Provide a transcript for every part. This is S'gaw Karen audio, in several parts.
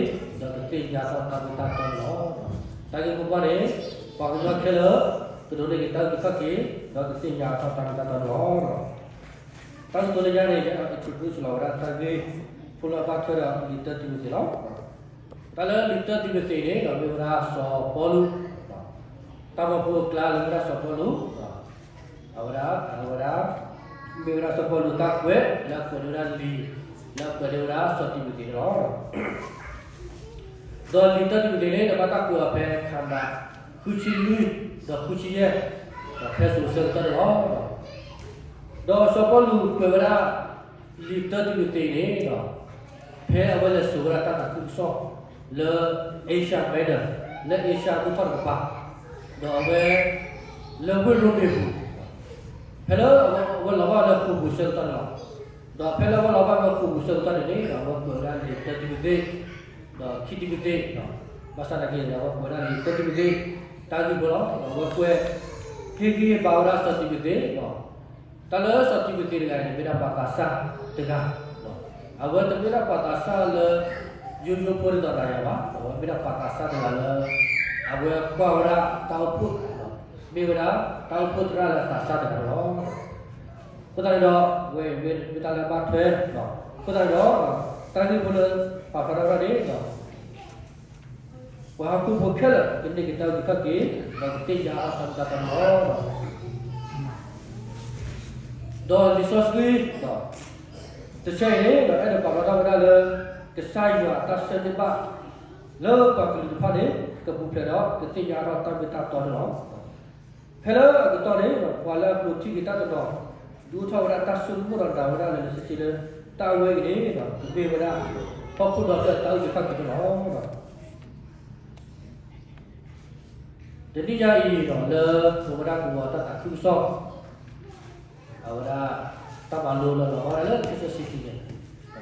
ဒီးကသ့ၣ်ညါထီၣ်တၢ်မ့ၢ်တၢ်တီန့ၣ်လီၤ. တၢ်ဂ့ၢ်မိၢ်ပှၢ်န့ၣ်, ပှၤကညီခဲလၢာ် ကဒိးန့ၢ်က့ၤတၢ်အုၣ်က့ၤခီၣ်က့ၤ, ဒီးကသ့ၣ်ညါထီၣ်တၢ်မ့ၢ်တၢ်တီန့ၣ်လီၤ. တၢ်ကတိၤလၢညါန့ၣ် ယအဲၣ်ဒိး introduce လီၤဝဲဒၣ်တၢ်ဂ့ၢ်ဖိလၢအဘၣ်ထွဲဒီးလံာ်တၢတံၤမသ့းလီၤ. တၢ်လၢလံာ်တၢတံၤမသ့းန့ၣ် မ့ၢ်ဝဲဒၣ်စီၤပီလူး, တၢ်မၢဖိအကျါလၢမ့ၢ်ဝဲဒၣ်စီၤပီလူး, အဝဲဒၣ်, အဝဲဒၣ်, မ့ၢ်ဝဲဒၣ်စီၤပီလူးတၢ်ကွဲး လၢအကွဲးန့ၢ်ဝဲဒၣ်လံာ်, လၢအကွဲးန့ၢ်ဝဲဒၣ်စီၤတံၤမသ့းန့ၣ်လီၤ. ဒီးလံာ်တၢတံၤမသ့းန့ၣ် ဘၣ်တၢ်ကွဲးအီၤဖဲခါနၤ ဃုဆံနွံ, ဒီးဃုဆံယဲၢ်, ဒီးဖဲစိၤဆၢကတီၢ်န့ၣ်လီၤ. ဒီးစီၤပီလူးကွဲးဝဲဒၣ် လံာ်တၢတံၤမသ့းန့ၣ်, ဖဲအဝဲလဲၤစိာ်ဝဲဒၣ်တၢ်သးခုကစီၣ် လၢ Asia Minor, လၢအ့ရှၢၣ်မုၢ်ထီၣ်တကပၤ, ဒီးအဝဲ လၢဝ့ၢ်ရိမ့ၤပူၤ, ဖဲလၢအဝဲလီၤဘၣ်ဝဲလၢဃိာ်ပူၤဆၢကတီၢ်န့ၣ်လီၤ. ဒီးဖဲလၢအဝဲလီၤဘၣ်ဝဲဃိာ်ပူၤဆၢကတီၢ်န့ၣ်န့ၣ် အဝဲကွဲးဝဲဒၣ်လံာ်တၢတံၤမသ့း, ဒီးခံတံၤမသ့း, ဘၣ်ဆၣ်သနာ်က့န့ၣ် အဝဲကွဲးဝဲဒၣ်လံာ်တၢတံၤမသ့း တၢ်ဂ့ၢ်ဖိလီၤ. ဒီးအဝဲကွဲး ဟ့ၣ်ဂံၢ်ဟ့ၣ်ဘါဝဲဒၣ်စီၤတံၤမသ့း, တၢ်လၢစီၤတံၤမသ့းတဂၤန့ၣ် မ့ၢ်ဒၣ်ပှၤသးစၢ်တဂၤ, အဝဲတမ့ၢ်ဒၣ်ပှၤသးစၢ်လၢ ယိယိဖိဒ်သိးနၤယၤဘၣ်, အဝဲမ့ၢ်ဒၣ်ပှၤသးစၢ်တဂၤလၢ အဝဲကွၢ်ဝဲဒၣ်တၢ်အိၣ်ဖှိၣ်, မ့ၢ်ဝဲဒၣ်တၢ်အိၣ်ဖှိၣ်သရၣ်လၢသးစၢ်တဂၤန့ၣ်လီၤ. အဃိသတးန့ၣ်ဒီး ဝဲမ့ၢ်တၢ်လၢအဘၣ်ထွဲ, အဃိသတးန့ၣ်ဒီး တၢ်ဂ့ၢ်ဖိလၢပာ်ဖျါထီၣ်ဝဲဒၣ်န့ၣ် ပှၤဟီၣ်ခိၣ်ဖိခဲလၢာ် ကန့ၢ်က့ၤတၢ်အုၣ်က့ၤခီၣ်က့ၤ ဒီးကသ့ၣ်ညါအါထီၣ်တၢ်မ့ၢ်တၢ်တီန့ၣ်လီၤ. ဒီးလံာ်စီဆှံ တဆၢအံၤန့ၣ် အဲၣ်ဒိးပာ်ဖျါထီၣ်ဝဲဒၣ်လၢ ကစၢ်ယွၤအတၢ်ဆၢန့ၢ်ဘၣ် လၢပှၤကလုာ်တဖၣ်န့ၣ် ကပူၤဖျဲးဒီးကသ့ၣ်ညါအါထီၣ်တၢ်မ့ၢ်တၢ်တီန့ၣ်လီၤ. ဖဲလၢအကတီၢ်န့ၣ် ပှၤလၢအကျိာ်ထံက့ၤတၢ်တနီၤ ဒုးအိၣ်ထီၣ်ဝဲဒၣ်တၢ်ဆိကမိၣ်ဒီးနာ်ဝဲဒၣ်လၢလၢဆ့ဆ့လၢ တၢ်အဝဲအံၤန့ၣ် ကမ့ၢ်ဝဲဒၣ် ဟီၣ်ခိၣ်ဒီဘ့ၣ်အတၢ်အုၣ်က့ၤခီၣ်က့ၤန့ၣ်လီၤ. တနံၣ်ညါအံၤဒီး လၢပဝဲဒၣ်ကဝီၤတၢ်သးခုကစီၣ် အဝဲဒၣ် တၢ်မၤလိလၢလီၤဝဲဒၣ်လၢ Kansas City န့ၣ်,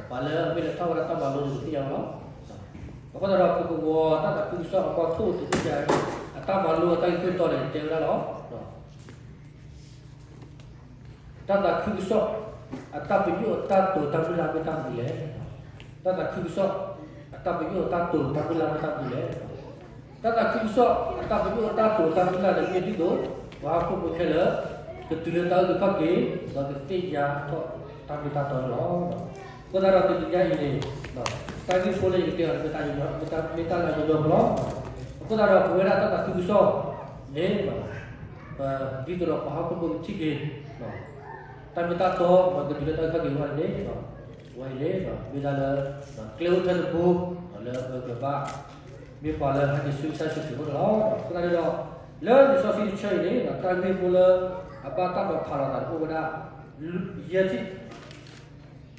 ပှၤလၢအမ့ၢ်လဲၤထီၣ်ဝဲဒၣ်တၢ်မၤလိန့ၣ် ကသ့ၣ်ညါဝဲလီၤ. အဃိသတးဒီး ပကဝီၤတၢ်သးခုကစီၣ်အဘီထိၣ်တနံၣ်ညါ အတၢ်မၤလိအတၢ်ဂ့ၢ်ခိၣ်တီန့ၣ် တဲဝဲဒၣ်လီၤ. တၢ်သးခုကစီၣ် အတၢ်ပညိၣ်အတၢ်တိာ်တၢ်မုၢ်လၢ်မ့ၢ်တၢ်မနုၤလဲၣ်. တၢ်သးခုကစီၣ် အတၢ်ပညိၣ်အတၢ်တိာ်တၢ်မုၢ်လၢ်မ့ၢ်တၢ်မနုၤလဲၣ်. တၢ်သးခုကစီၣ် အတၢ်ပညိၣ်အတၢ်တိာ်တၢ်မုၢ်လၢ်န့ၣ် မ့ၢ်ဒ်သိး ပှၤဟီၣ်ခိၣ်ဖိခဲလၢာ် ကတုၤလၢတၢ်အုၣ်က့ၤခီၣ်က့ၤ ဒီးကသ့ၣ်ညါထီၣ်တၢ်မ့ၢ်တၢ်တီန့ၣ်လီၤ. အဃိသတးဒီးတနံၤညါအံၤန့ၣ် တၢ်ဂ့ၢ်ဖိလၢယကတဲအီၤန့ၣ် မ့ၢ်တၢ်လၢယိၤလီၤလီၤ. အဃိသတးဒီး ပဝဲဒၣ်တၢ်သးခုကစီၣ်န့ၣ် ဒ်သိးဒီးပှၤဟီၣ်ခိၣ်ဖိကထံၣ်က့ၤ တၢ်မ့ၢ်တၢ်တီ ဒီးကတုၤလၢတၢ်အုၣ်က့ၤခီၣ်က့ၤဝဲန့ၣ် ဝဲအံၤန့ၣ် မ့ၢ်ဒၣ်လၢ ကျဲအိၣ်ထၢတဘိ လၢပကဘၣ် မ့ၢ်ပှၤလၢဟဲက့ၤဆူကစၢ်ယ့ၣ်ၡူးခရံာ်အအိၣ်န့ၣ်လီၤ. အဃိသတးန့ၣ်ဒီး လၢလံာ်စီဆှံတဆၢအံၤန့ၣ် တၢ်ဂ့ၢ်ဖိလၢ အဘၣ်တၢ်မၤဖးလီၤသးန့ၣ် အိၣ်ဝဲဒၣ် ယဲၢ်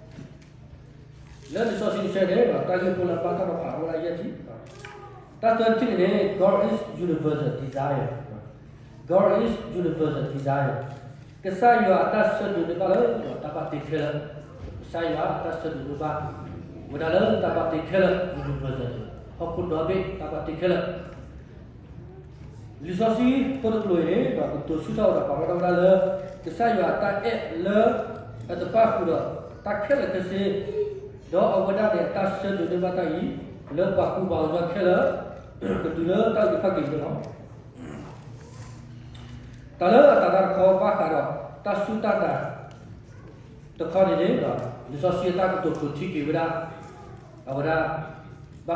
ထံၣ် လၢလံာ်စီဆှံတဆၢန့ၣ် တၢ်ဂ့ၢ်ဖိလၢအဘၣ်တၢ်မၤဖးလီၤအိၣ်ဝဲဒၣ်ယဲၢ်ထံၣ်. တၢ်တၢတထံၣ်န့ၣ် God is universal desire, God is universal desire, ကစၢ်ယွၤအတၢ်ဆၢဒိးန့ၢ်ဘၣ်လၢ တၢ်ဘၣ်တ့ခဲလၢာ်, ကစၢ်ယွၤအတၢ်ဆၢဒိးန့ၢ်ဘၣ် ဝဲဒၣ်လၢတၢ်ဘၣ်တ့ခဲလၢာ် universal န့ၣ် ဟီၣ်ခိၣ်ဒီဘ့ၣ်တၢ်ဘၣ်တ့ခဲလၢာ် လံာ်စီဆှံဖိတကျိၤအံၤန့ၣ် ကတိၤဆူၣ်ထီၣ်ဝဲဒီးပာ်ဖျါထီၣ်ဝဲဒၣ်လၢ ကစၢ်ယွၤအတၢ်အဲၣ်လၢ အတပၣ်ဃုာ်ဒီးတၢ်ခဲလၢာ်ခဲဆ့, ဒီးအဝဲဒၣ်န့ၣ် အတၢ်ဆၢဒိးန့ၢ်ဘၣ်တၢ်အံၤ လၢပှၤကူပှၤကညီခဲလၢာ် ကတုၤလၢတၢ်အုၣ်က့ၤခီၣ်က့ၤန့ၣ်လီၤ. တၢ်လၢအတၤတၢ်တခီဘၣ်ဃးဒီး တၢ်စူၢ်တၢ်နာ်တခီန့ၣ်န့ၣ် လံာ်စီဆှံအတၢ်ကတိၤကျိာ်ထံက့ၤဝဲဒၣ် အဝဲဒၣ် ဘၣ်ဃးဒီးတၢ်စူၢ်တၢ်နာ်တၢ်အုၣ်က့ၤခီၣ်က့ၤန့ၣ် အတကွီၢ်အံၣ်ဝဲဒၣ်ဒိၣ်မးန့ၣ်လီၤ. ဒီးတၢ်ခံထံၣ်တ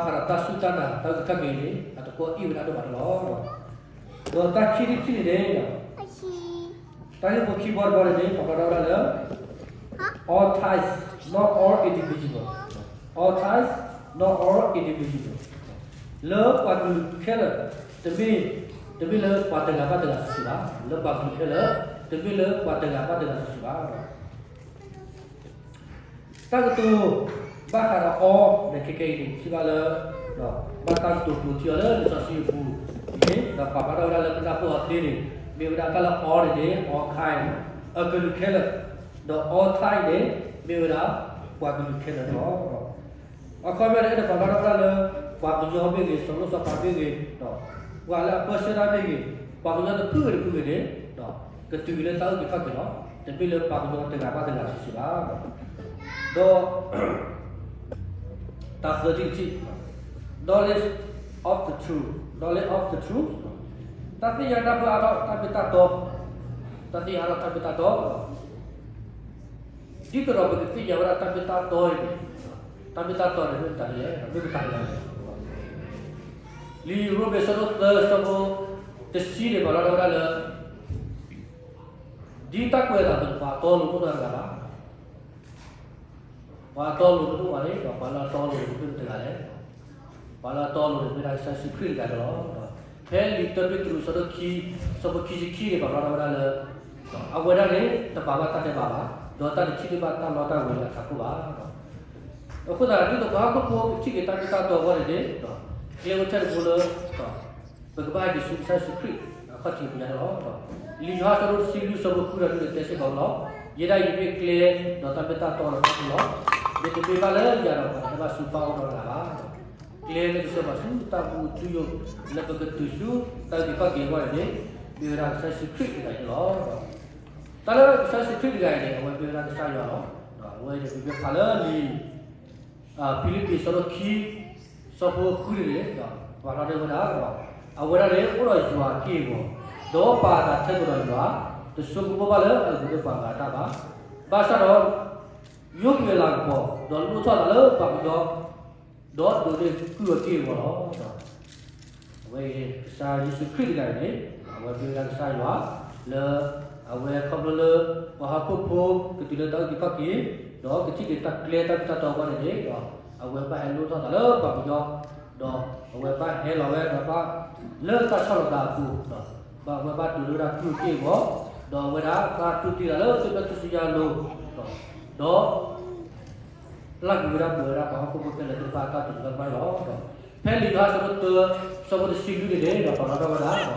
ထံၣ်န့ၣ်န့ၣ် တၢ်ဂ့ၢ်ဖိခံဘီတဘီန့ၣ်န့ၣ် ပာ်ဖျါထီၣ်ဝဲဒၣ်လၢ all tithes, not all individual, all tithes, not all individual, လၢပှၤကလုာ်ခဲလၢာ် တမ့ၢ်, တမ့ၢ်လၢပှၤတဂၤဘၣ်တဂၤစုာ်စုာ်ဘၣ်, လၢပှၤကလုာ်ခဲလၢာ် တမ့ၢ်လၢပှၤတဂၤဘၣ်တဂၤစုာ်စုာ်ဘၣ်. တၢ်ကတိၤဘၣ်ဃးဒီး all န့ၣ် ခဲကနံၣ်အံၤန့ၣ် ထံၣ်ဘၣ်လၢ ဘၣ်တၢ်ကတိၤကျိာ်ထံအီၤလၢလံာ်စီဆှံအပူၤအံၤန့ၣ် ဒီးပာ်ဖျါထီၣ်ဝဲဒၣ်လၢပနၢ်ပၢၢ်အီၤသ့န့ၣ် မ့ၢ်ဝဲဒၣ်တၢ်လၢ all န့ၣ်န့ၣ် all kind, အကလုာ်ခဲလၢာ်, ဒီး all type န့ၣ် မ့ၢ်ဝဲဒၣ် ပှၤကလုာ်ခဲလၢာ်န့ၣ်လီၤ. အခီပညီန့ၣ် အဲၣ်ဒိးပာ်ဖျါထီၣ်ဝဲဒၣ်လၢ ပှၤကညီမ့ၢ်ဂ့ၤ, စီၤလိၣ်စီၤပၤမ့ၢ်ဂ့ၤ, ပှၤလၢအပၢဆှၢတၢ်မ့ၢ်ဂ့ၤ, ပှၤကညီတဖုဂ့ၤတဖုဂ့ၤန့ၣ် ကတုၤက့ၤလၢတၢ်အုၣ်က့ၤခီၣ်က့ၤလီၤ. တမ့ၢ်လၢပှၤကညီတဂၤဘၣ်တဂၤစုာ်စုာ်ဘၣ်. ဒီး တၢ်သၢထံၣ်တထံၣ်, knowledge of the truth, knowledge of the truth, တၢ်သ့ၣ်ညါတၢ်ဖၢအါထီၣ်တၢ်မ့ၢ်တၢ်တီ, တၢ်သ့ၣ်ညါအါထီၣ်တၢ်မ့ၢ်တၢ်တီ, ဒ်သိးဒီးပကသ့ၣ်ညါဝဲဒၣ်တၢ်မ့ၢ်တၢ်တီအံၤန့ၣ်, တၢ်မ့ၢ်တၢ်တီန့ၣ်မ့ၢ်မတၤဒ်လဲၣ်, မ့ၢ်မတၤဒ်လဲၣ်. လံာ်ရိမ့ၤအဆၢဒိၣ်သၢအဆၢဖိတဆံန့ၣ် ပာ်ဖျါထီၣ်ဝဲဒၣ်လၢ ဒ်တၢ်ကွဲးအသးအသိးန့ၣ် ပှၤအတီအလိၤတအိၣ်နီတဂၤဘၣ်. ပှၤအတီအလိၤတအိၣ်ဘၣ်န့ၣ်ဒီး ပှၤလၢအတီအလိၤန့ၣ်မ့ၢ်မတၤတဂၤလဲၣ်. ပှၤလၢအတီအလိၤန့ၣ်မ့ၢ်ဒၣ်ကစၢ်ယ့ၣ်ၡူးခရံာ်တဂၤန့ၣ်လီၤ. ဖဲလံာ်တၢပ့းတရူးအဆၢဒိၣ်ခံ အဆၢဖိခံဆံခံန့ၣ် ပာ်ဖျါထီၣ်ဝဲဒၣ်လၢ အဝဲဒၣ်န့ၣ် တပာ်ဘၣ်တၢ်ဒဲးဘးဘၣ်, ဒီးတၢ်တထံၣ်န့ၢ်ဘၣ်တၢ်လီတၢ်ဝ့ၤလၢအထးခိၣ်ဘၣ်. အဃိသတး ဒ်သိးပှၤဟီၣ်ခိၣ်ဖိကထံၣ်က့ၤတၢ်မ့ၢ်တၢ်တီအဂီၢ်န့ၣ်န့ၣ်, ကျဲအိၣ်ထဲတဘိလၢ ပကဘၣ်ဟဲက့ၤဆူကစၢ်ယ့ၣ်ၡူးခရံာ်အခီၣ်ထံးပူၤညါန့ၣ်လီၤ. လံာ်ယိၤဟၣ်အဆၢဒိၣ်တဆံလွံၢ်အဆၢဖိဃုဒီးနွံန့ၣ် တဲစ့ၢ်ကီးလီၤ. ယဲဒၣ်အံၤမ့ၢ်ကျဲ ဒီးတၢ်မ့ၢ်တၢ်တီဒီးတၢ်သ့လီၤ. မ့တမ့ၢ်ဘၣ်လၢယၤဒီး ပှၤတဟဲဘၣ်ဆူပၢ်အအိၣ်နီတဂၤဘၣ်. ကျဲလၢကဆှၢပှၤဆူတၢ်မူထူယိာ် လၢပကတုၤဆူတၢ်အုၣ်က့ၤခီၣ်က့ၤအဂီၢ်န့ၣ်န့ၣ် မ့ၢ်ဝဲဒၣ်ကစၢ်ယ့ၣ်ၡူးခရံာ်တဂၤအံၤန့ၣ်လီၤ. တၢ်လၢကစၢ်ယ့ၣ်ၡူးခရံာ်တဂၤအံၤန့ၣ် အဝဲမ့ၢ်ဝဲဒၣ်ကစၢ်ယွၤလီၤ. အဝဲန့ၣ် ပမ့ၢ်ဖးလၢလံာ် ဖံလံးပံၤအဆၢဒိၣ်ခံ အဆၢဖိဃုန့ၣ်န့ၣ် ပာ်ဖျါထီၣ်ဝဲဒၣ်, အဝဲဒၣ်န့ၣ် အိၣ်ဒီးယွၤအက့ၢ်အဂီၤ, ဒီးပာ်အသးထဲသိးဒီးယွၤ, တဆိကမိၣ်ဘၣ်လၢအဂ့ၤလၢပှၤဂၤတၢ်ဘၣ်. ဘၣ်ဆၣ်ဒီး ယိးကွံာ်အလၤကပီၤ, ဒီးလိၣ်ထီၣ်အသးလၢပှၤကညီ, ဒီးဒိးန့ၢ်ကုၢ်အက့ၢ်အဂီၤလီၤ. အဝဲအံၤ ကစၢ်ယ့ၣ်ၡူးခရံာ်တဂၤအံၤန့ၣ် အဝဲမ့ၢ်ဝဲဒၣ်ကစၢ်ယွၤ လၢ အဝဲခီဖျိလၢ ပှၤဟီၣ်ခိၣ်ဖိကတုၤလၢတၢ်အုၣ်က့ၤခီၣ်က့ၤ, ဒီးကထံၣ်က့ၤတၢ်ကျဲတၢ်မ့ၢ်တၢ်တီအဂီၢ်န့ၣ်န့ၣ်, အဝဲဘၣ်ဟဲလိၣ်ထီၣ်သးလၢပှၤကညီ, ဒီးအဝဲဘၣ်ဟဲလီၤဝဲဒီးဘၣ် လၢတၢ်ဆီၣ်လီၤသးအပူၤ, ဘၣ်အဝဲဘၣ်ဒိးန့ၢ်ဝဲဒၣ်ကုၢ်အက့ၢ်အဂီၤ, ဒီးအဝဲဒၣ်ဘၣ်တူၢ်သံသးလၢသ့ၣ်ဖျၢၣ်ထူၣ်စုညါအလိၤ, ဒီး လၢ်ကွံာ်ဝဲဒၣ်ပှၤဟီၣ်ခိၣ်ဖိခဲလၢာ်သ့ၣ်တဖၣ်အတၢ်တိာ်တၢ်ပၢ်လီၤ. ဖဲလံာ်ယိၤဟၣ်အဆၢဒိၣ်တၢ အဆၢဖိတဆံလွံၢ်န့ၣ်န့ၣ် ပာ်ဖျါထီၣ်ဝဲဒၣ်,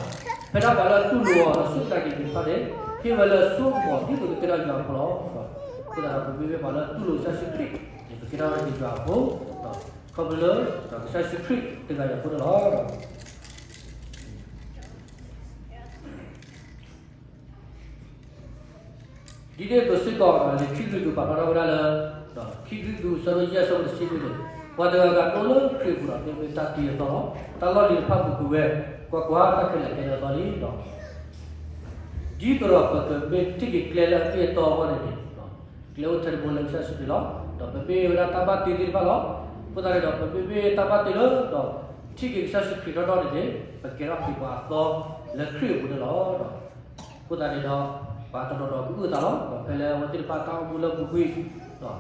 ဖဲဒၣ်ပှၤလၢအတူၢ်လိာ်အီၤဒီးစူၢ်က့ၤနာ်က့ၤအပူၤတဖၣ်န့ၣ် ဟ့ၣ်ဝဲလၢအစိကမီၤဒ်သိးကကဲထီၣ်ယွၤအဖိလီၤ. အဃိသတးဒီးပမ့ၢ်ဝဲပှၤလၢအတူၢ်လိာ်ကစၢ်ယ့ၣ်ၡူးခရံာ်န့ၣ် ပကဲထီၣ်ဝဲဒၣ်ယွၤအဖိ, ခီဖျိလၢ ကစၢ်ယ့ၣ်ၡူးခရံာ်တဂၤအံၤအဃိန့ၣ်လီၤ. ဒ်န့ၣ်အသိးစ့ၢ်ကီး လံာ်ခံကရံၣ်သူးပာ်ဖျါထီၣ်ဝဲဒၣ်လၢ ခံကရံၣ်သူးအဆၢဒိၣ်ယဲၢ်အဆၢဖိတဆံလွံၢ်န့ၣ်, ပှၤတဂၤဂၤတအိၣ်လၢခရံာ်အပူၤဒီး မ့ၢ်မ့ၢ်တၢ်တ့အသီလီၤ. တၢ်လီၢ်လံၤတဖၣ်ပူၤကွံာ်ဝဲ, ကွၢ်ကွၢ်, တၢ်ခဲလၢာ်ကဲလၢအသီလံလီၤ. ဒ်သိးဒီးပကမ့ၢ်ထံၣ်က့ၤကျဲလၢအတ့အသီအဂီၢ်န့ၣ်န့ၣ်, ကျဲအိၣ်ထဲတဘိလၢကစၢ်ယ့ၣ်ၡူးခရံာ်လီၤ. ဒီးပမ့ၢ်ဝဲဒၣ်တၢ်ဘၣ်တ့သ့ၣ်တဖၣ်လီၤ. အဃိသတးန့ၣ်ဒီး ပမ့မ့ၢ်တၢ်ဘၣ်တ့လၢဒီး ထံၣ်က့ၤကစၢ်ယ့ၣ်ၡူးခရံာ်နီၢ်နီၢ်န့ၣ်န့ၣ် ပကဲထီၣ်က့ၤပှၤအသီလၢခရံာ်အပူၤန့ၣ်လီၤ. အဃိသတးန့ၣ်ဒီး ပှၤတနီၤနီၤကအုၣ်အသးလီၤ. ဒီးဖဲလၢအဝဲသ့ၣ်တဖၣ်တၢ်အိၣ်မူလၢအပူၤကွံာ်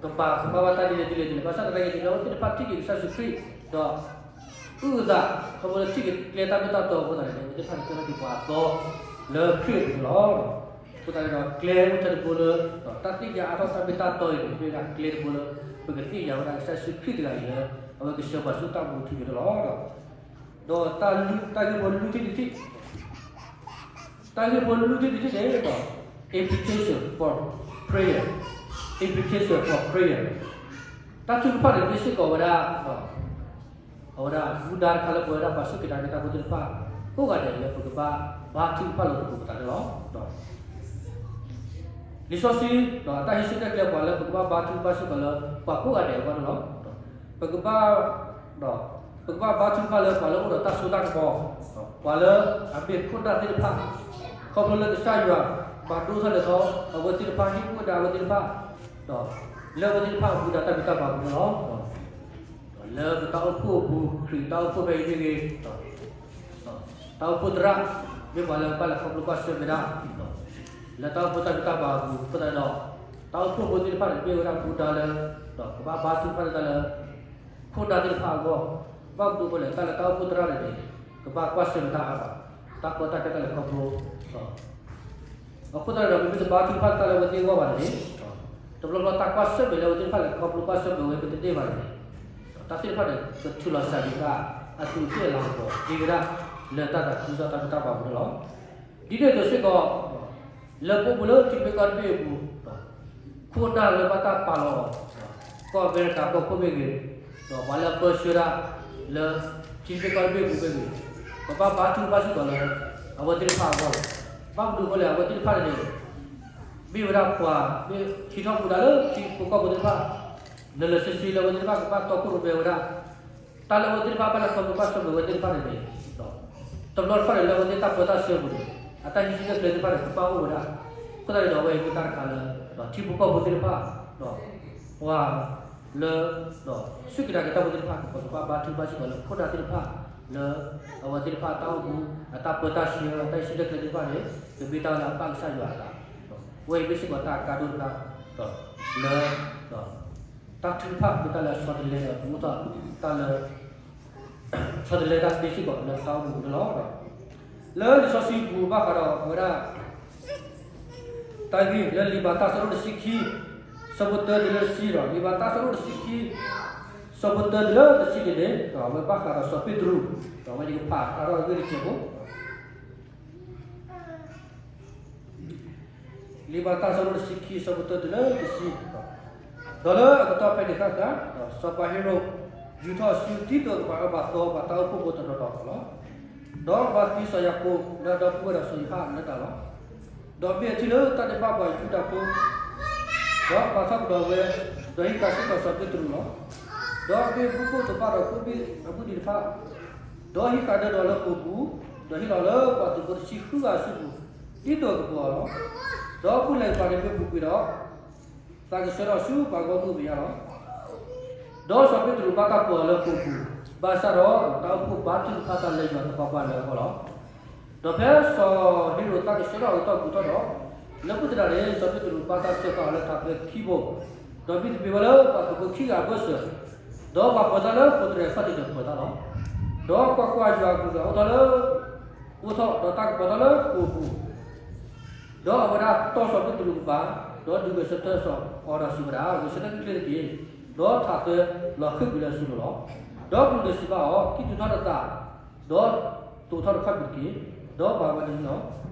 ကဘၣ်ကဘၣ်ဘၣ်တၢ်ဒ်လဲၣ်ဒ်လဲၣ်ဒ်လဲၣ်, ဘၣ်ဆၣ်သနာ်က့န့ၣ် အဝဲသ့ၣ်တဖၣ်ထံၣ်က့ၤကစၢ်ယ့ၣ်ၡူးခရံာ် ဒီး အုၣ်အသး ခီဖျိလၢထံၣ်က့ၤကျဲတၢ်မ့ၢ်တၢ်တီအဃိသတးန့ၣ် အဝဲသ့ၣ်တဖၣ်န့ၣ်ကဲထီၣ်က့ၤပှၤအသီလၢခရံာ်အပူၤန့ၣ်လီၤ. အဃိသတးန့ၣ်ဒီး ကျဲအိၣ်ထဲတဘိလၢ တၢ်သ့ၣ်ညါအါထီၣ်တၢ်မ့ၢ်တၢ်တီအံၤန့ၣ် မ့ၢ်ဝဲဒၣ်ကျဲတဘိလၢ ပကသ့ၣ်ညါဝဲဒၣ်ကစၢ်ယ့ၣ်ၡူးခရံာ်တဂၤအံၤလၢ အဝဲကဆှၢပှၤဆူတၢ်မူထူယိာ်န့ၣ်လီၤ. ဒီးတၢ်ဂ့ၢ်ဖိလွံၢ်ထံၣ်တထံၣ် တၢ်ဂ့ၢ်ဖိလွံၢ်ထံၣ်တထံၣ်န့ၣ်ဒီး application for prayer, application for prayer, တၢ်ထုကဖၣ်န့ၣ် မ့ၢ်စ့ၢ်ကီးဝဲဒၣ် အဝဲဒၣ်မူဒါတခါလၢပဝဲဒၣ်ပှၤစူၢ်က့ၤနာ်က့ၤတၢ်ဖိသ့ၣ်တဖၣ် ကိးဂၤဒဲးလၢပကဘၣ်ဘါထုကဖၣ်လိာ်သကိးပသးန့ၣ်လီၤ. လံာ်စီဆှံ အတၢ်ဟ့ၣ်ဆၢတဲာ်ကျဲၤပှၤလၢပကဘၣ်ဘါထုကဖၣ်စ့ၢ်ကီးလၢ ပှၤကိးဂၤဒဲးအဂီၢ်န့ၣ်လီၤ. ပကဘၣ် ပကဘၣ်ဘါထုကဖၣ်လၢပှၤလၢအိၣ်ဒီးတၢ်စိတၢ်ကမီၤ, ပှၤလၢအမ့ၢ်ခိၣ်နၢ်သ့ၣ်တဖၣ်, ခီဖျိလၢကစၢ်ယွၤ ပာ်ဒိၣ်ထီၣ်လဲၤထီၣ် အဝဲသ့ၣ်တဖၣ် ဟ့ၣ်ကူၣ်ဝဲဒၣ်အဝဲသ့ၣ်တဖၣ်, ဒီးလၢအဝဲသ့ၣ်တဖၣ်အပူၤဒၣ်တၢ်မ့ၢ်တၢ်တီအပူၤန့ၣ်လီၤ. လၢပတၢ်အိၣ်ဖှိၣ်အပူၤ ခရံာ်တၢ်အိၣ်ဖှိၣ်ဖဲအံၤမ့ၢ်ဂ့ၤ, တၢ်အိၣ်ဖှိၣ်သရၣ် မ့ၢ်ပှၤလၢဘၣ်လဲၤခီဖျိကွၢ်ဆၢၣ်မဲာ်ဒၣ်, လၢတၢ်အိၣ်ဖှိၣ်တၢ်ဖံးတၢ်မၤအပူၤအဃိသတးဒီး တၢ်အိၣ်ဖှိၣ်ဖိသ့ၣ်တဖၣ်န့ၣ် မ့ၢ်ဝဲဒၣ်မူဒါလၢ ဒီးကဘၣ်ဘါထုကဖၣ်လၢတၢ်လၢ ခိၣ်နၢ်သ့ၣ်တဖၣ်အဂီၢ်, ဘၣ်မနုၤအဃိလဲၣ် တၢ်လၢတၢ်အိၣ်ဖှိၣ်သရၣ်န့ၣ်န့ၣ် ကဘၣ်ကွၢ်ဆၢၣ်မဲာ်တၢ်အါဘၣ်, တၢ်ကီတၢ်ခဲတၢ်လဲၤခီဖျိ အဃိသတးဒီး ပမ့ၢ်တဘါထုကဖၣ်တၢ်လၢအဝဲသ့ၣ်အဂီၢ်ဘၣ်န့ၣ်န့ၣ်, တဘျီဘျီတၢ်ကွၢ်ဆၢၣ်မဲာ်လၢအဝဲသ့ၣ်တဖၣ်လဲၤခီဖျိကွၢ်ဆၢၣ်မဲာ်ဝဲ ပတန့ၢ်ဘၣ်န့ၣ်န့ၣ်, တၢ်သ့ၣ်တဖၣ်န့ၣ် ကထုးလီၤစှၤက့ၤဝဲဒၣ် အသူးအသ့ၣ်အလၤကပီၤသ့ဝဲဒၣ် လၢတၢ်သးခုကစီၣ်တၢ်ဖံးတၢ်မၤအပူၤန့ၣ်လီၤ. ဒ်န့ၣ်အသိးစ့ၢ်ကီး လၢပအိၣ်မူလၢထံတဘ့ၣ်ကီၢ်တဘ့ၣ်အပူၤ ခိၣ်နၢ်လၢဘၣ်တၢ်ပာ်လီၤအီၤ ကီၢ်အမဲရကၤကီၢ်ခိၣ်မ့ၢ်ဂ့ၤ, ဒီးပှၤလၢအပၢဆှၢဒၣ်လၢ ထံတဘ့ၣ်ကီၢ်တဘ့ၣ်အပူၤမ့ၢ်ဂ့ၤ, ပဘၣ်ဘါထုကဖၣ်စ့ၢ်ကီးလၢ အဝဲသ့ၣ်တဖၣ်အဂီၢ်လီၤ. ဘၣ်မနုၤအဃိလဲၣ် အဝဲသ့ၣ်တဖၣ်န့ၣ်န့ၣ် မ့ၢ်ဝဲဒၣ်ပှၤ မ့ၢ်ဟံးထီၣ်မူဒါလၢထံဖိကီၢ်ဖိသ့ၣ်တဖၣ် လၢာ်လၢာ်ဆ့ဆ့လၢအဝဲသ့ၣ်တဖၣ်ကဘၣ်တီခိၣ်ရိၣ်မဲဝဲဒၣ်, တၢ်လၢအဝဲသ့ၣ်တဖၣ်ဘၣ်လဲၤခီဖျိဘၣ်ဆၢၣ်မဲာ်ဝဲသ့ၣ်တဖၣ်န့ၣ်န့ၣ်, တဘျီတခီၣ်န့ၣ် လၢအဝဲသ့ၣ်တၢ်ပၢတၢ်ဆှၢပူၤန့ၣ် အတၢ်ဟံးစုနဲၣ်ကျဲသ့ၣ်တဖၣ်န့ၣ် ကဘၣ်အိၣ်ဝဲဒၣ်. အဃိသတးန့ၣ်ဒီး အဝဲအံၤမ့ၢ်တၢ်တခါလၢ ထံဖိကီၢ်ဖိသ့ၣ်တဖၣ် ပှၤလၢ စူၢ်က့ၤနာ်က့ၤတၢ်ဖိသ့ၣ်တဖၣ် ကပာ်ကဘၣ်ဘါထုကဖၣ်စ့ၢ်ကီးလၢခိၣ်နၢ်သ့ၣ်တဖၣ် လၢ အဝဲသ့ၣ်တဖၣ်တၢ်အိၣ်မူ အတၢ်ပၢတၢ်ဆှၢ အတၢ်ဟံးစုနဲၣ်ကျဲသ့ၣ်တဖၣ်န့ၣ် ကမ့ၢ်တၢ်လၢအဘၣ်ကစၢ်ယွၤအသး, အဝဲအံၤမ့ၢ်စ့ၢ်ကီးတၢ်အကါဒိၣ်တခါ လၢ တၢ်ထုကဖၣ်မ့ၢ်တၢ်လၢအဆီတလဲဒီး ပအိၣ်ထီၣ်တၢ်လၢ ဆီတလဲတၢ်သ့စ့ၢ်ကီးလၢပတၢ်အိၣ်မူပူၤန့ၣ်လီၤ. လၢလံာ်စီဆှံပူၤဘၣ်ဃးဒီးအဝဲဒၣ် တၢ်ဂ့ၢ်လၢလံာ်မၤတၢ်အဆၢဒိၣ်တဆံခံ ဆၢဖိတၢတုၤလၢတဆံဒီး လံာ်မၤတၢ်အဆၢဒိၣ်တဆံခံ ဆၢဖိတၢတုၤလၢတဆံန့ၣ်န့ၣ် အဝဲဘၣ်ဃးဒီးစီၤပ့းတရူး ဒီးအဝဲယကဖးတၢ်ထီၣ်အဂ့ၢ်တစဲးဖိ လံာ်မၤတၢ်အဆၢဒိၣ်တဆံခံ ဆၢဖိတၢတုၤလၢတဆံ, ဒီးလၢအကတီၢ်ဖဲန့ၣ်အခါ, စီၤပၤဟ့ရိၣ် ယူာ်ထီၣ်ဆူတံတူးကပၤအဘးသီ ပှၤတၢ်အိၣ်ဖှိၣ်ဖိတနီၤနီၤအဂီၢ်လီၤ. ဒီးဘၣ်သံစီၤယၤကိာ်လၢအဒီပုၢ်ဝဲၢ်ဒီးစီၤယိၤဟၣ်လၢတၢ်လီၤ. ဒီးမ့ၢ်အထံၣ်လၢတၢ်ဒဲးဘးပှၤယူဒၤဖိ ဒီးပာ်ထီၣ်ကဒီးဝဲ, ဒီးဟံးဃာ်ဆှၢထီၣ်စီၤပ့းတရူးလီၤ. ဒီးမ့ၢ်ဘူၣ်ကိၣ်တဘၣ်ဒီးကိၣ်ဘ့ၣ်အမုၢ်နံၤတဖၣ်, ဒီးဟံးဃာ်ဒၢဒီးလၢဃိာ်ပူၤ, ဒီးဟ့ၣ်လီၤလၢပှၤသုးဖိတဆံဃုဂၤအစုပူၤ ဒ်သိးကပှီၤအီၤလီၤ. ဒီးပူၤလဲၤကပၤန့ၣ်မ့ၢ်ပူၤကွံာ်ဒီး သးကဆှၢထီၣ်ဆူပှၤဂီၢ်မုၢ်မဲာ်ညါလီၤ. ဒီးစီၤပ့းတရူးဘၣ်တၢ်ပှီၤအီၤလၢဃိာ်ပူၤ, ဘၣ်ဆၣ်ဒီးတၢ်အိၣ်ဖှိၣ်ဘါထုကဖၣ်တၢ်လၢယွၤသပှၢ်ပှၢ်လၢအဂီၢ်လီၤ. ဒီးဖဲစီၤဟ့ရိၣ်သးကဆှၢထီၣ်အကတီၢ်ပူၤထီၣ်ဒီး, လၢမုၢ်တနၤန့ၣ် စီၤပ့းတရူးဘၣ်တၢ်စၢဃာ်အီၤလၢထးသွဲခံဘိ, ဒီးမံတမံၤဝဲလၢပှၤသုးဖိခံဂၤအဘၢၣ်စၢၤ, ဒီးပှၤပၢၤတၢ်လၢဃိာ်တရဲၣ်အဖၢၣ်တံၢ်န့ၣ်ပၢၤတၢ်လီၤ. ဒီးကွၢ်ကွၢ်, ယွၤအကလူးတဂၤအိၣ်ထီၣ်လၢ အိၣ်ထီၣ်ဒီးတၢ်ကပီၤထီၣ်လၢဃိာ်ပူၤ, ဒီးအဝဲဒၣ်တီၢ်စီၤပ့းတရူးကပၤ, ဒီးဒုးဂဲၤဆၢထၢၣ်အီၤဒီးစံးဝဲဒၣ်, ဂဲၤဆၢထၢၣ်တက့ၢ်တက့ၢ်, ဒီးထးသွဲလီၤဃံၢ်ကွံာ်လၢအစုပူၤလီၤ. ဒီးကလူးန့ၣ်စံးဘၣ်အီၤ, ကံၣ်တူာ်ထီၣ်နသး, ဒီးတိာ်ထီၣ်နခီၣ်ကပံၤတက့ၢ်, ဒီးပာ်ဝဲနဟံၣ်လီၤ.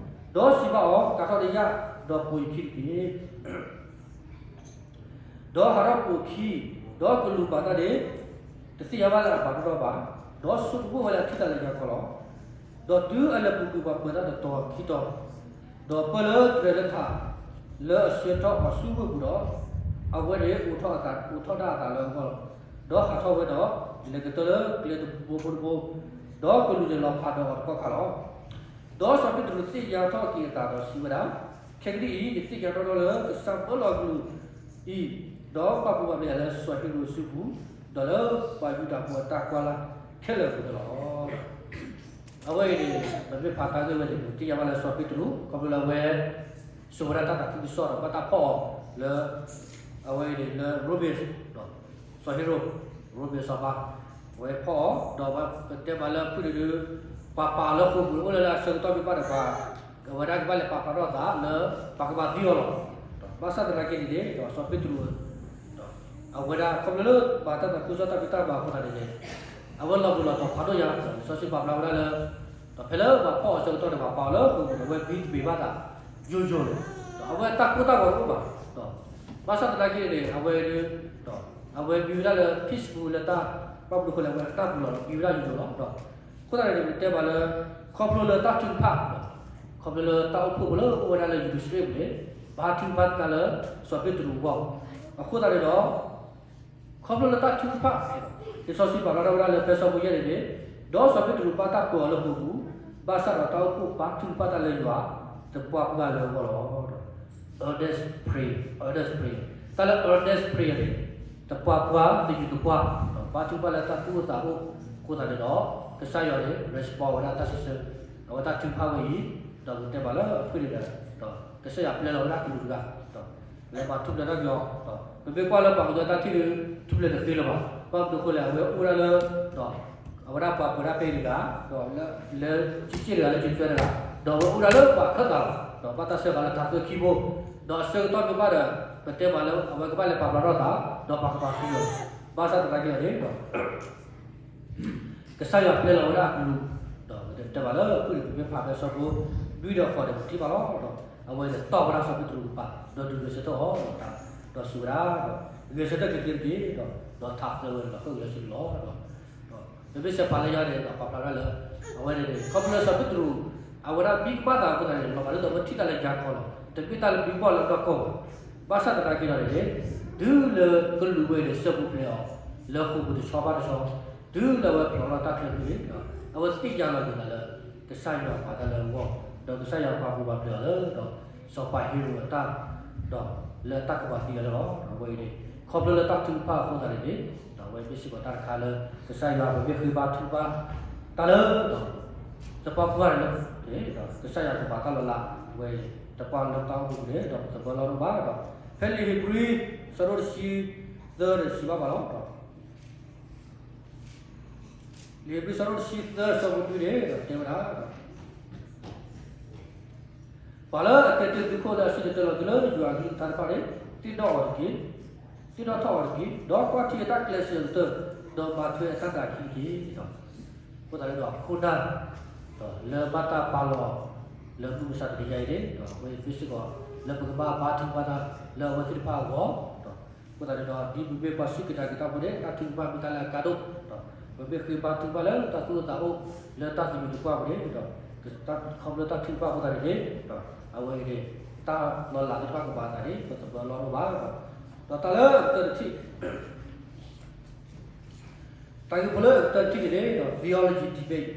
ဒီးစံးဘၣ်အီၤ, ကၤထီၣ်နယၣ်, ဒီးပိာ်ယခံတက့ၢ်. ဒီးဟးထီၣ်ပိာ်ခံ, ဒီးကလူးဘၣ်တၢ်န့ၣ် တသ့ၣ်ညါဘၣ်လၢအဘၣ်နီတဘျီဘၣ်, ဒီးဆိကမိၣ်ဝဲလၢအထံၣ်တၢ်လၢညါခီလီၤ. ဒီးတုၤအလဲၤပူၤကွံာ်ပှၤပၢၤတၢ်တတီၤခံတီၤ, ဒီးပၢၢ်လၢတြဲၤလၢထး လၢအဆှၢထီၣ်အီၤဆူဝ့ၢ်ပူၤဒီး, အဝဲန့ၣ်အိးထီၣ်အသး, အိးထီၣ်ဒၣ်အသးလၢအဂီၢ်လီၤ. ဒီးဟးထီၣ်ဝဲဒီး လဲၤကတၢၢ်လၢကျဲတဘိဖိတဘိ, ဒီးကလူးန့ၣ်လီၤဖးဒီးအီၤတကီၢ်ခါလီၤ. ဒီးစီၤပ့းတရူးသ့ၣ်ညါထီၣ်က့ၤအသးဒီးစံးဝဲဒၣ်, ခဲကနံၣ်အံၤ ယသ့ၣ်ညါတီတီလၢကစၢ်ပၢလီၤအကလူးအံၤ, ဒီးပာ်ဖှိၣ်ဘၣ်မ့ၢ်အီၤလၢစီၤဟ့ရိၣ်အစုပူၤ, ဒီးလၢပှၤယူဒၤဖိအတၢ်ကွၢ်လၢ်ခဲလၢာ်အပူၤန့ၣ်လီၤ. အဝဲအံၤန့ၣ် ပမ့ၢ်ဖးတၢ်ဂ့ၢ်ဝဲန့ၣ် ပသ့ၣ်ညါဘၣ်လၢစီၤပ့းတရူး ခီဖျိလၢအဝဲ စိာ်ဝဲဒၣ်တၢ်သးခုကစီၣ်ဒီး ဘၣ်တၢ်ဖီၣ်အီၤလၢ အဝဲအံၤန့ၣ်လၢရိမ့ၤ စီၤဟ့ရိၣ် ရိမ့ၤစီၤပၤ အဝဲဖီၣ်အီၤ ဒီးပတဲမးလၢဖုၣ်န့ၣ်ဒုး ပှၤပာ်အီၤလၢဃိာ်ပူၤန့ၣ် အိၣ်လၢလၢအဆၢကတီၢ်မ့ၢ်ဘၣ်ဒီးပှၤ အဝဲဒၣ်ကဘၣ်လဲၤပာ်ဖျါထီၣ်အသးလၢ ပှၤကမၤသံအီၤလီၤ. ဘၣ်ဆၣ်သနာ်က့န့ၣ်န့ၣ် ဒီးစီၤပ့းတရူး အဝဲဒၣ်ခီဖျိလၢဘၣ်တၢ်သးခုကစီၣ်တၢ်ဖံးတၢ်မၤအဃိသတးန့ၣ်န့ၣ် အဝဲလီၤဘှံးလီၤတီၤဖးဒိၣ်ညါ လံာ်စီဆှံပာ်ဖျါဝဲဒၣ်လၢ ဒီးဖဲလၢပှၤဖီၣ်အီၤဆၢကတီၢ်န့ၣ် ပှၤပာ်အီၤလၢဃိာ်ပူၤန့ၣ် အဝဲဘံတဘ့ၣ်ဘၣ်သး ယိာ်ယိာ်လီၤ. ဒီးအဝဲတၢ်ကိၢ်တၢ်ဂီၤတအိၣ်ဘၣ်. ဒီးဘၣ်ဆၣ်သနာ်က့န့ၣ် အဝဲဒၣ် ဒီးအဝဲဘံဝဲဒၣ်လၢ peaceful လၢတၢ်ဘၣ်ဘျုးဃိလဲၣ် အဝဲတၢ်ဘှံးလီၤဒီးဘံဝဲဒၣ်ယိာ်ယိာ်လီၤ. ဒီးအဃိသတးန့ၣ် ပတဲမးလၢ ခီဖျိလၢတၢ်ထုကဖၣ် ခီဖျိလၢတၢ်အိၣ်ဖှိၣ်ဖိလၢအိၣ်ဝဲဒၣ်လၢယရူၤၡလ့ၣ်န့ၣ် ဘါထုကဖၣ်တၢ်လၢစီၤပ့းတရူးအဂီၢ်, အဃိသတးန့ၣ်ဒီး ခီဖျိလၢတၢ်ထုကဖၣ် လံာ်စီဆှံပာ်ဖျါထီၣ်ဝဲဒၣ်လၢဖဲဆၢဖိယဲၢ်န့ၣ်န့ၣ်, ဒီးစီၤပ့းတရူးဘၣ်တၢ်ပၢၤအီၤလၢဃိာ်ပူၤ, ဘၣ်ဆၣ်ဒီးတၢ်အိၣ်ဖှိၣ်ဘါထုကဖၣ်တၢ်လၢယွၤ သပှၢ်ပှၢ်လၢအဂီၢ်လီၤ. earnest prayer, earnest prayer, တၢ်လၢ earnest prayer န့ၣ် သပှၢ်ပှၢ်သယုၢ်သပှၢ်, ဘါထုကဖၣ်လၢတၢ်သူၣ်အိၣ်သးအိၣ်အဃိသတးန့ၣ်ဒီး ကစၢ်ယွၤန့ၣ် respond ဝဲဒၣ်တၢ်စံးဆၢ, အဝဲတၢ်ထုကဖၣ်ဝဲအံၤ, ဒီးပတဲမးလၢအဖုၣ်န့ၣ်ဒီး ဒီးကစၢ်ယွၤပျဲလီၤဝဲဒၣ်ကလူးတဂၤ ဒီး လဲၤမၤထူၣ်ဖျဲးထီၣ်က့ၤအီၤ, ဒီးပမ့ၢ်ကွၢ်လၢပှၤကညီတၢ်ထံၣ်ဒီး ထူၣ်ဖျဲးတသ့လၢၤဘၣ်. ဘၣ်မနုၤအဃိလဲၣ် အဝဲအိၣ်ဝဲဒၣ်လၢ ဒီး အဝဲဒၣ်ပှၤပၢၤဒၣ်ဖဲအံၤတဂၤ, ဒီးလၢ လၢကၠ့ကၠ့တဂၤလၢကၠ့ကၠွဲတဂၤ, ဒီးအဝဲအိၣ်ဒၣ်လၢပှၤခၢၣ်သးလီၤ. ဒီးဘၣ်တၢ်စၢဃာ်လၢထးသွဲခံဘိ, ဒီးအဆၢကတီၢ်မ့ၢ်ဘၣ်ဒီး ပတဲမးလၢအဝဲကဘၣ်လဲၤပာ်ဖျါထီၣ်သး, ဒီးပှၤကပာ်သံအီၤ, ဘၣ်ဆၣ်သနာ်က့န့ၣ် ဒီး ကစၢ်ယွၤပျဲလီၤဝဲဒၣ်အကလူး, ဒီးပတဲမးလၢအဖုၣ်န့ၣ် ပမ့ၢ်ဖးဖဲဆၢဖိ လွံၢ်ဒီးဃိးန့ၣ် ပထံၣ်ဘၣ်လီၤ. ဒီးအဝဲန့ၣ်တီၢ်ဝဲဒၣ်စီၤပ့းတရူးကပၤ, ဒီးဒုးဂဲၤဆၢထၢၣ်အီၤ, ဒီးစံးဝဲဒၣ်, ဂဲၤဆၢထၢၣ်က့ၤကျ့တက့ၢ်, ဒီးထးသွဲဝဲလီၤဃံၢ်ဝဲလၢစုပူၤလီၤ. ဒီး ပမ့ၢ်ဆဲးဖးလၢညါန့ၣ် ဒီးပာ်ဖျါဝဲဒၣ်လၢ အဝဲန့ၣ်န့ၣ် ခီဖျိလၢစီၤပ့းတရူး အဝဲဒၣ်ဘံကမၣ်သးအဃိသတးန့ၣ် လီၤဂာ်ဒ်သိးအဝဲထံၣ်တၢ်လၢညါခီလီၤ. တမ့ၢ်တၢ်လၢဘံကမၣ်လၢအနီၢ်ကီၢ်ဘၣ်. ဘၣ်ဆၣ်သနာ်က့ဒီးန့ၣ်န့ၣ် တုၤလၢကလူးဝဲန့ၣ် စၢဖှိၣ်ဖျဲးအီၤ လၢဃိာ်ပူၤတဆီဘၣ်တဆီ, တုၤလၢအဝဲဖျိးလီၤတၢ်ချၢဖဲန့ၣ်, အဝဲသ့ၣ်ညါလီၤက့ၤသးလၢ ကစၢ်ယွၤပာ်တၢ်လၢအဂီၢ်, ဒီးကစၢ်ယွၤပာ်ပူၤပာ်ဖျဲးအီၤလၢ ဒီးစီၤပၤဟ့ၤရိာ်အတၢ်, ဒီးလၢတၢ်ကပၤသံအီၤလီၤ. ဒီးအဝဲအံၤန့ၣ် ခီဖျိလၢတၢ်ထုကဖၣ်အဃိသတးန့ၣ်န့ၣ်, ဒီးအဝဲမ့ၢ်စ့ၢ်ကီးတၢ်တခါလၢ ကစၢ်ယွၤပမ့ၢ်ဃ့ဘါထုကဖၣ်တၢ်လၢ ဒီး သပှၢ်ပှၢ်န့ၣ်လၢ ဒီးကစၢ်ယွၤကပာ်တၢ်လီၤလး, အဝဲအံၤ တပှၢ်လၢတၢ်အိၣ်မူန့ၣ် ဒီးပသဘၢလီၤဒိၣ်ဘၣ်ဒီး ဖဲလံာ်ဧ့ၤဘြံၤ ဆၢဒိၣ်တဆံသၢန့ၣ် စံးဘၣ်ပှၤလီၤ. လံာ်ဧ့ၤဘြံၤ ဆၢဒိၣ်တဆံသၢ ဆၢဖိတဆံန့ၣ် တဲဝဲဒၣ် ပှၤလၢအကဲတ့သုခိၣ်လၢအစံၣ်တဲၤတဲလီၤသုလၢယွၤအကလုၢ်ကထါတဖၣ်န့ၣ် သ့ၣ်နီၣ်အီၤတက့ၢ်, သ့ၣ်နီၣ်ထီၣ်အီၤတက့ၢ်, ဒီးကွၢ်ထံအတၢ်ကျဲးစၢးကတၢၢ်, ဒီးမၤထွဲအတၢ်သးခံတက့ၢ်. အဃိသတးန့ၣ်ဒီး ခိၣ်နၢ် ဒီးလၢဘၣ်တၢ်ပာ်လီၤ လၢမုၢ်မဆါတနံၤညါအံၤန့ၣ် ဒီးအဝဲသ့ၣ်စ့ၢ်ကီး လၢပကဘၣ်ဘါထုကဖၣ်တၢ် လၢအဝဲသ့ၣ်တဖၣ်အဂီၢ်, ဒီးအဃိသတးန့ၣ်ဒီး ဒ်ပမ့ၢ်ပှၤစူၢ်က့ၤနာ်က့ၤတၢ်ဖိန့ၣ် တၢ်ထုကဖၣ်မ့ၢ်တၢ်လၢအကါဒိၣ်, ဒီးပမ့ၢ်ဃ့ဘါထုကဖၣ်လၢတၢ်သူၣ်အိၣ်သးအိၣ် လၢတၢ်သယုၢ်သပှၢ်ပူၤန့ၣ်ဒီး ခီဖျိတၢ်ထုကဖၣ်အဃိသတးန့ၣ်န့ၣ် ဒီးအဝဲအံၤန့ၣ် တၢ်လီၤလးသ့ၣ်တဖၣ်ကဘၣ်သးန့ၣ် ပသဘၢလီၤဒိၣ်ဘၣ်ဒီး ဒီးတၢ်လၢအကတၢၢ်တထံၣ် တၢ်ဂ့ၢ်ဖိလၢအကတၢၢ်တထံၣ်န့ၣ်န့ၣ် theology debate,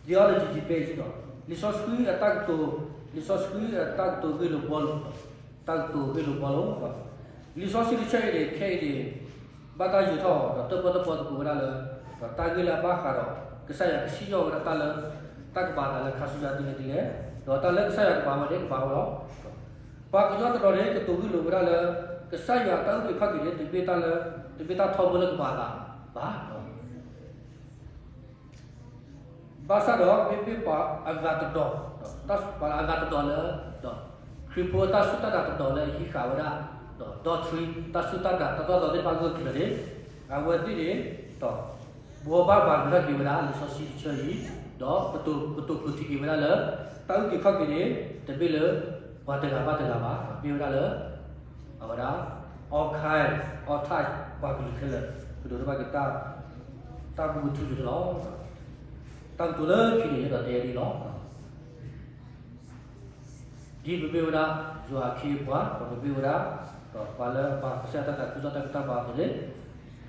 theology debate ဒီး လံာ်စီဆှံအတၢ်ကတိၤ, လံာ်စီဆှံအတၢ်ကတိၤဂ့ၢ်လိာ်ဘှီလိာ်, တၢ်ကတိၤဂ့ၢ်လိာ်ဘှီလိာ်, လံာ်စီဆှံတဆၢအံၤန့ၣ် ခဲအံၤန့ၣ် ဘၣ်တၢ်ယၢၤထီၣ်ဒီးတၢၣ်ပီၣ်တၢၣ်ပီသကိးဝဲဒၣ်လၢ ဒီးတၢ်ဂ့ၢ်လၢအဘၣ်ဃးဒီး ကစၢ်ယွၤကစံၣ်ညီၣ်ဝဲဒၣ်တၢ်လၢ တၢ်ကပာ်သးလၢခါဆူညါဒ်လဲၣ်ဒ်လဲၣ်, ဒီးတၢ်လၢကစၢ်ယွၤကပာ်ဝဲန့ၣ် ကပာ်ဝဲလီၤ. ပှၤကညီတနီၤန့ၣ် ကတိၤဂ့ၢ်လိာ်ဝဲဒၣ်လၢ ကစၢ်ယွၤအတၢ်အုၣ်က့ၤခီၣ်က့ၤန့ၣ် တမ့ၢ်တၢ်လၢ တမ့ၢ်တၢ်ထီဘိလၢကပာ်အသးဘၣ် ဘၣ်ဆၣ်ဒီး မ့မ့ၢ်ပှၤအဂၤတဒီး, ပှၤအဂၤတဒီးလၢ ဒီး ခရံာ်ဖိအတၢ်စူၢ်တၢ်နာ်တဒီးလၢအဟံးဃာ်ဝဲဒၣ် ဒီး doctrine တၢ်စူၢ်တၢ်နာ်တၢ်တီၢ်သီသ့ၣ်တဖၣ်ဂၢၢ်ကျၢၤန့ၣ် အဝဲသ့ၣ်န့ၣ် ဒီး ဘှီဘၣ်မၤဂ့ၤထီၣ်က့ၤဝဲဒၣ်လံာ်စီဆှံတဆၢအံၤ, ဒီးကတိၤကတိၤဃုာ်ထံက့ၤဝဲဒၣ်လၢ တၢ်အုၣ်က့ၤခီၣ်က့ၤန့ၣ် တမ့ၢ်လၢ ပှၤတဂၤဘၣ်တဂၤဘၣ်, မ့ၢ်ဝဲဒၣ်လၢ အဝဲဒၣ် all kind, all type ပှၤကလုာ်ခဲလၢာ် ကဒိးန့ၢ်ဘၣ်က့ၤ တၢ်မူထူယိာ်န့ၣ်လီၤ. တၢ်ကတိၤလၢခံန့ၣ်ဒီးတဲဒ်အံၤလီၤ. ဒ်ပမ့ၢ်ဝဲဒၣ် ယွၤအခ့အပှၤ ဒီးပမ့ၢ်ဝဲဒၣ် ဒီးပှၤလၢအမၤကစၢ်ယွၤတၢ်သးခုကစီၣ်တၢ်ဖံးတၢ်မၤအသိးန့ၣ်,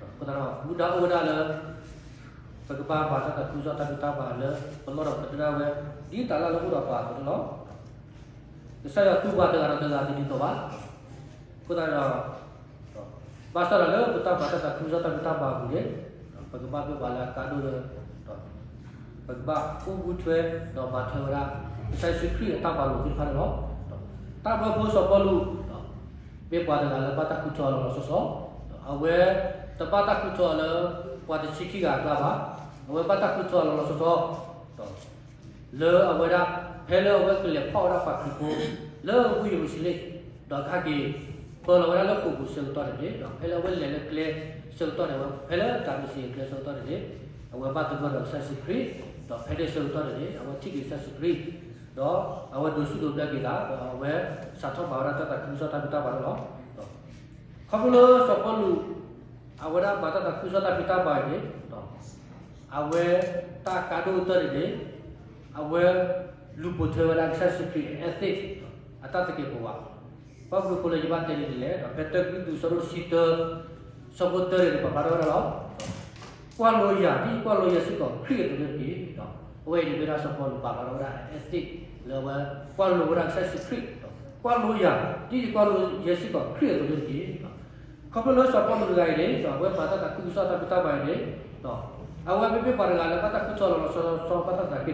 အဃိသတးဒီး မူဒါအိၣ်ဝဲဒၣ်လၢ ပကဘၣ်မၤတၢ်သးခုကစီၣ်တၢ်ဖံးတၢ်မၤလၢ ပလီၢ်ဒီးပကဒၣ်ဝဲ ဒ်တၢ်လၢလၢအိၣ်ဒီးပှၤအသိးန့ၣ်လီၤ. ကစၢ်ယွၤသူပှၤတဂၤဒီးတဂၤတဒ်သိးဘၣ်. အဃိသတးဒီး ဘၣ်ဆၣ်ဒီးလၢပတၢ်မၤတၢ်သးခုကစီၣ်တၢ်ဖံးတၢ်မၤအပူၤန့ၣ် ပကဘၣ်မ့ၢ်ပှၤလၢအကါဒိၣ်လၢ ပကဘၣ်အိၣ်မူထွဲ ဒီးမၤထွဲဝဲဒၣ် ကစၢ်ယ့ၣ်ၡူးခရံာ်အတၢ်မၤလိာ်သ့ၣ်တဖၣ်န့ၣ်လီၤ. တၢ်ဘျၢဖိစီၤပီလူး မ့ၢ်ပှၤတဂၤလၢဘၣ်တၢ်ဃုထၢအီၤလီၤလီၤဆီဆီ, အဝဲတဘၣ်တၢ်ဃုထၢအီၤလၢ ပှၤတဆံခံဂၤအကျါဘၣ်. အဝဲဘၣ်တၢ်ဃုထၢအီၤလီၤလီၤဆီဆီ လၢအဝဲဒၣ် ဖဲလၢအဝဲကလဲၤဖီၣ်ဝဲဒၣ်ပှၤခရံာ်ဖိ လၢဝ့ၢ်ယရူၤၡလ့ၣ်, ဒီးကဟဲက့ၤ ပၢလီၤဝဲဒၣ်လၢဃိာ်ပူၤဆၢကတီၢ်န့ၣ်န့ၣ်, ဒီးဖဲလၢအဝဲလဲၤလၢကျဲဆၢကတီၢ်န့ၣ်, ဖဲလၢတၢ်မ့ၢ်စ့ၢ်ကီးကျဲဆၢကတီၢ်န့ၣ်န့ၣ်, အဝဲဘၣ်သဂၢၢ်ဒီးကစၢ်ယ့ၣ်ၡူးခရံာ်, ဒီးဖဲန့ၣ်ဆၢကတီၢ်န့ၣ်န့ၣ် အဝဲထံၣ်က့ၤကစၢ်ယ့ၣ်ၡူးခရံာ်, ဒီးအဝဲဒိးဆူၣ်ဒိးဘျၢက့ၤသး, ဒီးအဝဲစးထီၣ်မၤဝဲဒၣ်တၢ်သးခုကစီၣ်တၢ်ဖံးတၢ်မၤန့ၣ်လီၤ. ခီဖျိလၢစီၤပီလူး အဝဲဒၣ်မၤတၢ်သးခုကစီၣ်တၢ်ဖံးတၢ်မၤအံၤန့ၣ်, အဝဲတၢ်ကါဒိၣ်ကတၢၢ်န့ၣ်န့ၣ်, အဝဲလူၤပိာ်ထွဲဝဲဒၣ်ကစၢ်ယ့ၣ်ၡူးခရံာ်အ ethics အတၢ်သကဲးပဝး, ဘၣ်မနုၤအဃိလၢယဘၣ်တဲဒ်လဲၣ်, ဒီးဖဲတၢကရံၣ်သူး ဆၢဒိၣ်တဆံတၢ ဆၢဖိတၢန့ၣ်န့ၣ် ပာ်ဖျါထီၣ်ဝဲဒၣ်လီၤ. ကွၢ်လိယၤ ဒ်ယကွၢ်လိယဲစ့ၢ်ကီးခရံာ်အသိးန့ၣ်တက့ၢ်. အဝဲအံၤန့ၣ်မ့ၢ်ဒၣ်စီၤပီလူးပာ်ဖျါထီၣ်ဝဲဒၣ် ethics လၢအဝဲကွၢ်လိဝဲဒၣ်ကစၢ်ယ့ၣ်ၡူးခရံာ်, ကွၢ်လိယၤ ဒ်ယကွၢ်လိယဲစ့ၢ်ကီးခရံာ်အသိးန့ၣ်တက့ၢ်. ခီဖျိလၢစီၤပီလူးတဂၤအံၤန့ၣ် အဝဲမၤတၢ်သးခုကစီၣ်တၢ်ဖံးတၢ်မၤအံၤန့ၣ်, အဝဲမ့မ့ၢ်ပှၤတဂၤလၢဘၣ်တၢ်ဃုထၢအီၤလီၤလီၤဆီဆီဘၣ်ဆၣ်သနာ်က့ဒီး, ခီ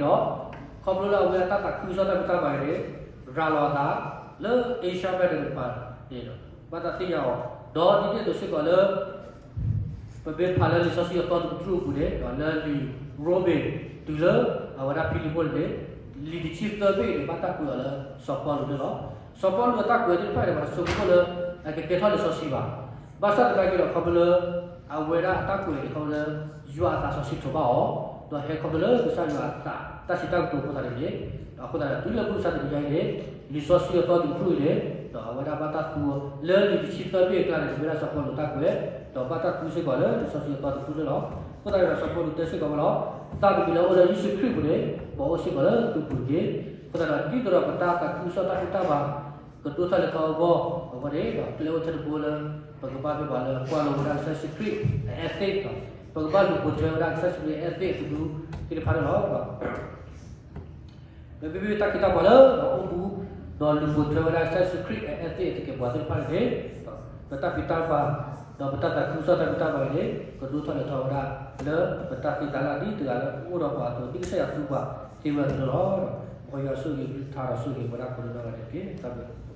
ဖျိလၢအဝဲအတၢ်သးခုကစီၣ်တၢ်ဖံးတၢ်မၤအံၤန့ၣ် ရၤလီၤအသးလၢ Asia Minor တကပၤန့ၣ် ဘၣ်တၢ်သ့ၣ်ညါအီၤ, ဒီးဒ်န့ၣ်အသိးစ့ၢ်ကီးလၢ ပမ့ၢ်ဖးလၢလံာ်စီဆှံအသီတကတြူၢ်အပူၤန့ၣ် ဒီးလၢလံာ်ရိမ့ၤတုၤလၢအဝဲဒၣ်ဖံလံးပီၣ်န့ၣ်န့ၣ်, လံာ်တဆံသၢဘ့ၣ်အံၤန့ၣ် ဘၣ်တၢ်ကွဲးအီၤလၢစီၤပီလူးန့ၣ်လီၤ. စီၤပီလူးအတၢ်ကွဲးသ့ၣ်တဖၣ်န့ၣ် ပှၤတဆိကမိၣ်လၢအကကဲထီၣ်လံာ်စီဆှံဘၣ်. ဘၣ်ဆၣ်သနာ်က့ဒီး ခီဖျိလၢ အဝဲဒၣ်အတၢ်ကွဲးန့ၣ် ခီဖျိလၢ ယွၤအသးစီဆှံထိးဘၣ်အီၤ, ဒီးဟဲခီဖျိလၢကစၢ်ယွၤအသးတၢ်စံးတၢ်ကတိၤအဃိသတးန့ၣ်န့ၣ်, အဃိသတးဒီးတုၤလၢမုၢ်မဆါတနံၤညါအံၤန့ၣ်, လံာ်စီဆှံအသီတကတြူၢ်အံၤန့ၣ်, ဒီးအဝဲဒၣ်ဘၣ်တၢ်သူအီၤလၢလံာ်တဆံသၢဘ့ၣ်အကျါန့ၣ် မ့ၢ်ဝဲဒၣ်စီၤပီလူးတၢ်ကွဲး, ဒီးဘၣ်တၢ်သူစ့ၢ်ကီးလၢလံာ်စီဆှံအသီတကတြူၢ်န့ၣ်လီၤ. အဃိသတးဒီးစီၤပီလူးတဲစ့ၢ်ကီးဝဲလီၤ, တၢ်တမံၤလၢအအိၣ်လၢယ့ၣ်ၡူးခရံာ်အပူၤန့ၣ် ဘၣ်အိၣ်စ့ၢ်ကီးလၢသုပူၤတက့ၢ်. အဃိသတးဒီး ဒ်သိးဒီးပတၢ်သးခုကစီၣ်တၢ်ဖံးတၢ်မၤ ကဒိၣ်ထီၣ်လဲၤထီၣ်အဂီၢ် အဂီၢ်န့ၣ် ကျဲအိၣ်ထဲတဘိလၢ ပကဘၣ်မ့ၢ်ပှၤလၢကွၢ်လိဝဲဒၣ်ကစၢ်ယ့ၣ်ၡူးခရံာ်အ ethic, ပကဘၣ်လူၤပိာ်ထွဲဝဲဒၣ်ကစၢ်ယ့ၣ်ၡူးခရံာ်အ ethic အသနူသ့ၣ်တဖၣ်န့ၣ်လီၤ. မ့မ့ၢ်တၢ်ခ့တၢ်ပှၤလၢအိၣ်မူ ဒီးလူၤပိာ်ထွဲဝဲဒၣ်ကစၢ်ယ့ၣ်ၡူးခရံာ်အ ethic အသကဲးပဝးသ့ၣ်တဖၣ်န့ၣ်န့ၣ် ပတၢ်ဖံးတၢ်မၤ ဒီးပတၢ်သးခုကစီၣ်တၢ်ဖံးတၢ်မၤန့ၣ် ကဒိၣ်ထီၣ်လဲၤထီၣ်ဝဲဒၣ် လၢပတၢ်သ့တၢ်လၢ်ဒ်တဂၤလၢအိၣ်ဒီးပှၤအသိး ဒ်ကစၢ်ယွၤသူပှၤသ့ဝဲအသိးလီၤ. မ်ယွၤဆိၣ်ဂ့ၤကလုၢ်ကထါဒီးဆိၣ်ဂ့ၤဝဲဒၣ်ကိးနီၢ်ဂၤဒဲးတက့ၢ်. တၢ်ဘျုး